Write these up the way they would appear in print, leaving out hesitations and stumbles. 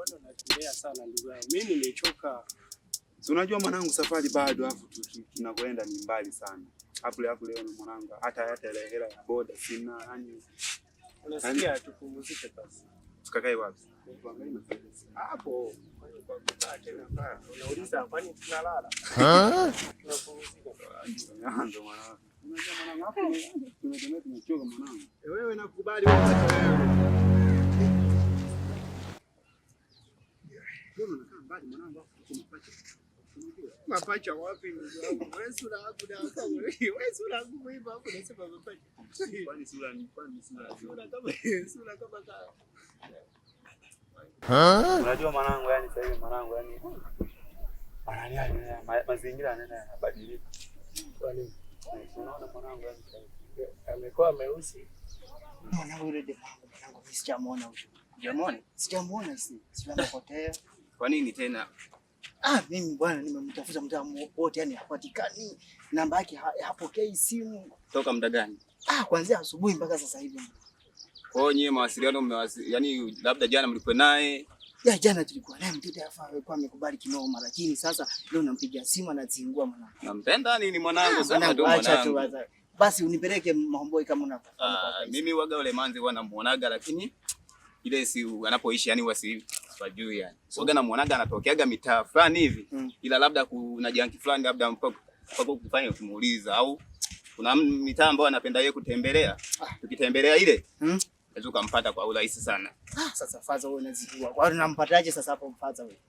Mbona unatembea sana ndugu yangu? Mimi nimechoka. Si unajua mwanangu, safari bado, afu tunakoenda ni mbali sana. Afu leo mwanangu, hata ile hela ya boda sina, yani unasikia, tupumzike basi. Tukakae wapi? Hapo. Unauliza kwani tunalala? Tunapumzika. Ndio mwanangu. Unajua mwanangu, hapo tumetembea tumechoka mwanangu. Wewe nakubali wewe wewe. Mbona unakaa mbali mwanangu, afu tuko mapacha. Mapacha wapi ndugu yangu? Wewe sura yako na wewe sura yako kuiba hapo unasema mapacha. Kwani sura ni kwani sura? Sura kama ka. Unajua mwanangu, yani sasa hivi mwanangu, yani anania mazingira yanaenda yanabadilika. Kwa nini? Unaona mwanangu, yani sasa hivi amekuwa meusi. Mwanangu yule demu wangu, mwanangu mimi sijamuona huyo. Hujamuona? Sijamuona si. Sijui amepotea. Kwa nini tena? Ah, mimi bwana nimemtafuta mtaa wote yani hapatikani. Namba yake hapokei simu. Toka muda gani? Ah, kuanzia asubuhi mpaka sasa hivi. Kwa hiyo nyie mawasiliano yani labda jana mlikuwa naye? Ya jana tulikuwa naye, mtoto afa alikuwa amekubali kinoma, lakini sasa leo nampigia simu anazingua mwanangu. Nampenda nini mwanangu? Sasa ndio Acha tu mwanangu. basi unipeleke Mahomboi kama unafahamu. Ah, mimi waga ule manzi huwa namuonaga, lakini ile si anapoishi yani huwa si sijui yani. Waga namuonaga anatokeaga mitaa fulani hivi. Ila labda kuna janki fulani labda mpaka kufanya ukimuuliza au kuna mitaa ambayo anapenda yeye kutembelea. Tukitembelea ile unaweza ukampata kwa urahisi sana. Ah, sasa faza wewe unazijua. Kwa hiyo unampataje sasa hapo mfaza wewe?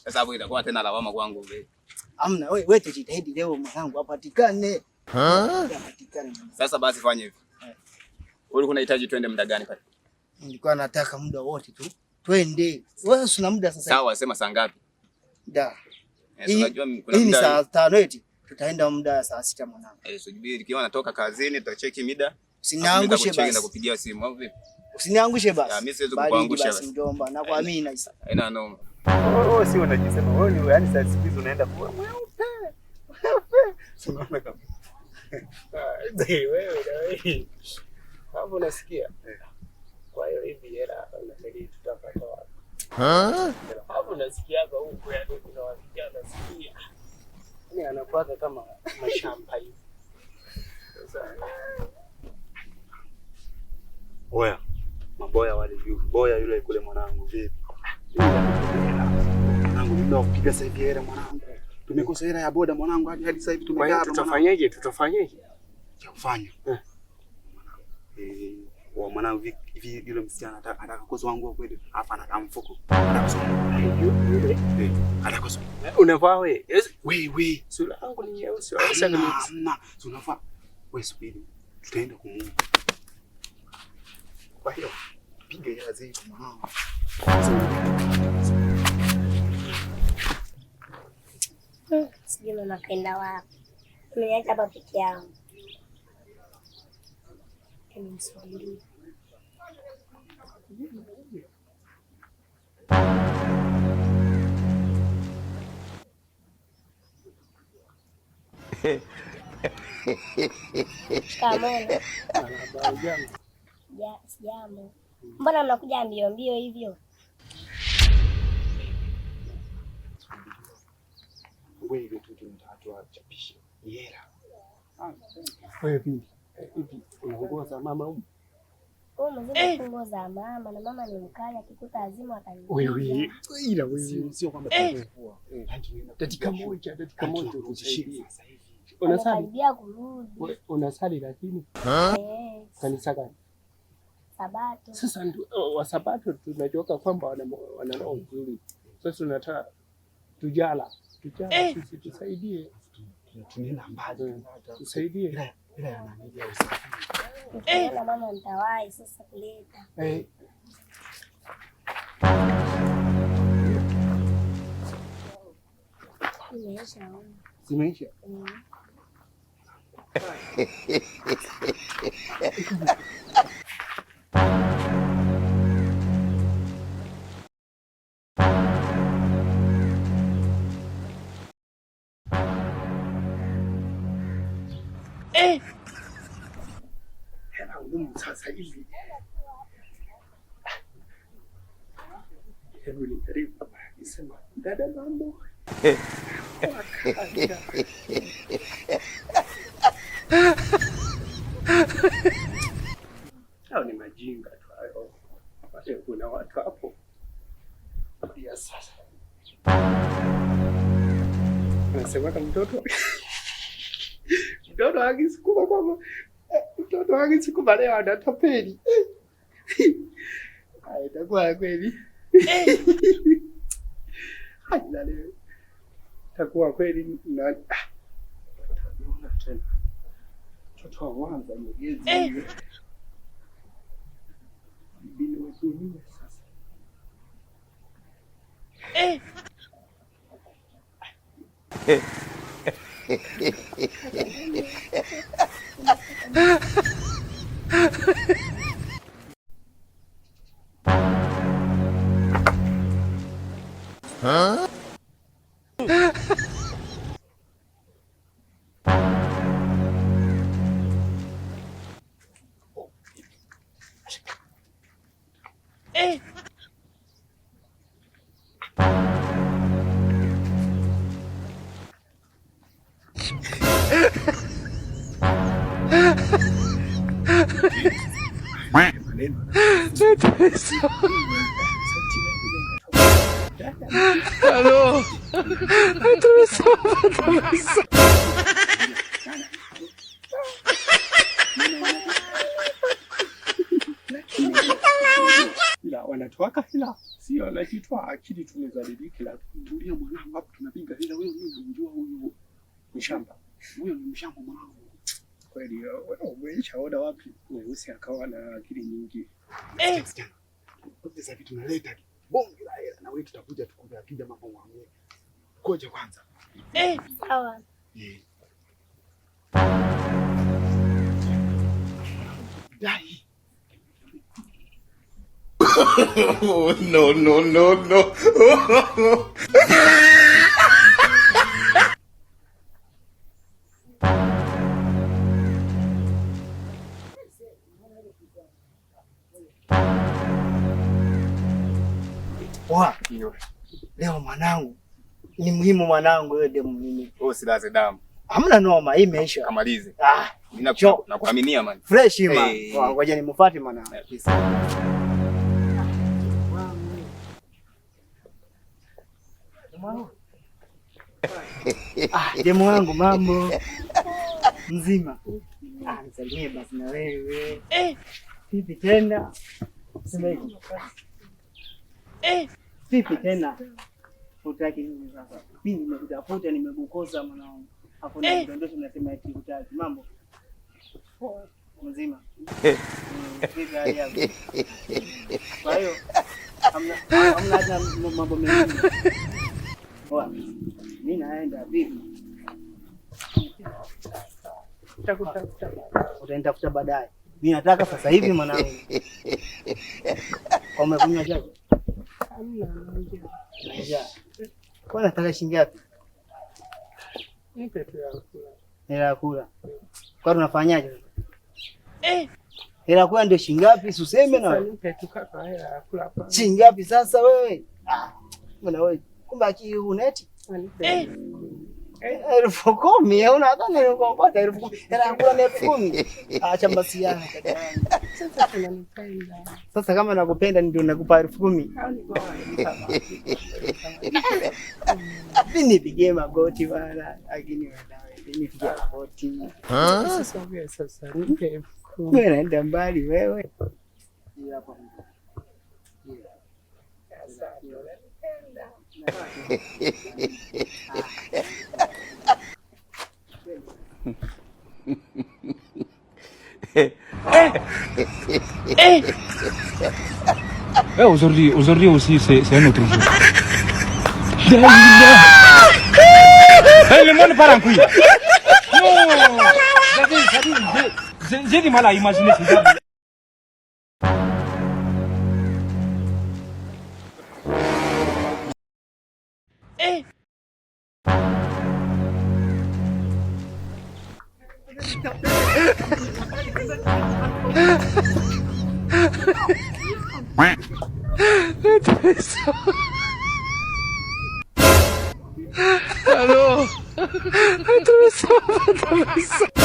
Sasa hapo itakuwa tena lawama kwangu wewe. Amna, wewe tujitahidi leo mwanangu apatikane. Apatikane. Sasa basi fanya hivi. Wewe ulikuwa unahitaji twende muda gani pale? Nilikuwa nataka muda wote tu. Twende. Wewe usina muda sasa. Sawa, sema saa ngapi? Da. Unajua kuna Hii ni muda saa 5 eti. Tutaenda muda saa 6 mwanangu. Subiri kiwa natoka kazini tutacheki mida. Usiniangushe basi. Nakupigia simu au vipi? Usiniangushe basi. Mimi siwezi kukuangusha basi basi. mjomba, nakuamini na isa. Haina noma. Wewe si unajisema wewe ni yani sasa siku hizi unaenda kuwa mweupe. Mweupe. Unaona kama Wewe na wewe. Hapo unasikia? Kwa hiyo hivi hela unadai tutapata wapi? Hapo unasikia hapa huko yani kuna vijana sikia. Yaani anakuwa kama mashamba hivi. Sasa Oya, maboya wale juu. Boya yule kule mwanangu vipi? Mwanangu mimi nakupiga sasa hivi hela mwanangu. Tumekosa hela ya boda mwanangu hadi sasa hivi kwa tumekaa hiyo hapa. tutafanyaje? Tutafanyaje? Cha kufanya. Wa mwanangu hivi yule msichana anataka kosa wangu kweli. Hapa anakaa mfuko. Yule Anataka kosa. unavaa wewe? Wewe. Sura yangu ni nyeusi. Sasa ni Hamna. Tunavaa. Wewe subiri. Tutaenda kumuona. Kwa hiyo piga hela zetu mwanangu. Sijui mama kaenda wapi. Ameniacha hapa peke yangu. Yaani mswahili. Shikamoo. Sijambo. Mbona mnakuja mbio mbio hivyo? Wewe tu tunataka tuchapishe. Hela. Wewe vipi? Hivi una nguo za mama huko? Wewe umezidi nguo za mama na mama ni mkali, akikuta azimu atanipiga. Wewe ila wewe Sio kwamba tunafua. Dakika moja tusaidie. Sasa hivi. Unasali? Amekaribia kurudi. Wewe unasali lakini kanisa gani? Sabato. Sasa ndio wa Sabato tunajuaga kwamba wana roho nzuri. Sasa tunataka tujala sisi tusaidie. Tunaenda mbali. Tusaidie. Ila ya nani ya usafiri. Nikiona mama nitawahi sasa kuleta. Imeisha. Zimeisha. Hela ngumu sasa hivi. Hebu nijaribu. Akisema dada, mambo. Hao ni majinga tu hayo. Pale kuna watu hapo. Ya sasa. Anasema kama mtoto. Mtoto akisukuma kwamba mtoto akisukuma leo anatapeli. Itakuwa kweli. Hai, na leo itakuwa kweli na tena. Mtoto wa Mwanza Nyegezi. Bibi wa dunia sasa. Ila wanatoaka hila, sio wanajitwa akili tumezaliliki, lakini Tulia mwanangu, hapo tunapiga hela. Wewe mimi namjua huyu mshamba huyo ni mshamba mwanangu. kweli. Wewe umeshaona wapi mweusi akawa na akili nyingi? Msichana, sasa hivi tunaleta bonge la hela na wewe tutakuja tukupe akija mambo mwangu. Koja kwanza. Sawa. Eh. Dai. No, no, no, no. Poa. Leo mwanangu ni muhimu mwanangu, wewe demu mimi. Wewe usilaze damu. Hamna noma, hii imeisha. Kamalize. Ah, Mimi Cho. nakuaminia man. Fresh man. Hey. Ngoja nimfuate mwanangu. Peace. Ah, demu wangu mambo. Mzima. Ah, nisalimie basi na wewe. Vipi tena? Sema hivi. Vipi tena? Hutaki nini sasa? Mimi nimekutafuta nimekukosa mwanangu. Hapo ndio kudondosha unasema eti hutaki. Mambo. Mzima. Vipi hali yako? Kwa hiyo hamna hata mambo mengine. Poa. Mimi naenda vipi? Utanitafuta baadaye. Mimi nataka sasa hivi mwanangu. Kwa umekunywa chai? Hamna, Njaa. Kwa nataka shilingi ngapi? Nipe tu ya kula. Hela ya kula. Kwa tunafanyaje sasa? Hela ya kula ndio shilingi ngapi? Si useme na Sasa wewe. nipe tu kaka hela ya kula hapa. Shilingi ngapi sasa wewe? Ah, mbona wewe? Kumbe akili uneti? Nipe. 10,000, hauna hata nilikuokota 10,000. Hela ya kula ni 10,000. Acha basi yana kaka yangu. Sasa tunanipenda. Sasa kama nakupenda ndio nakupa 10,000. Au ni kwa Mimi nipigie magoti bana, lakini wewe mimi nipigie magoti. Sasa wewe sasa nipe 10,000. Wewe naenda mbali wewe. Sasa unanipenda. Eh, aujourd'hui, aujourd'hui aussi, c'est un autre jour. Eh, le monde part en couille. Non, j'ai du mal à imaginer ce genre. Atravessou, atravessou.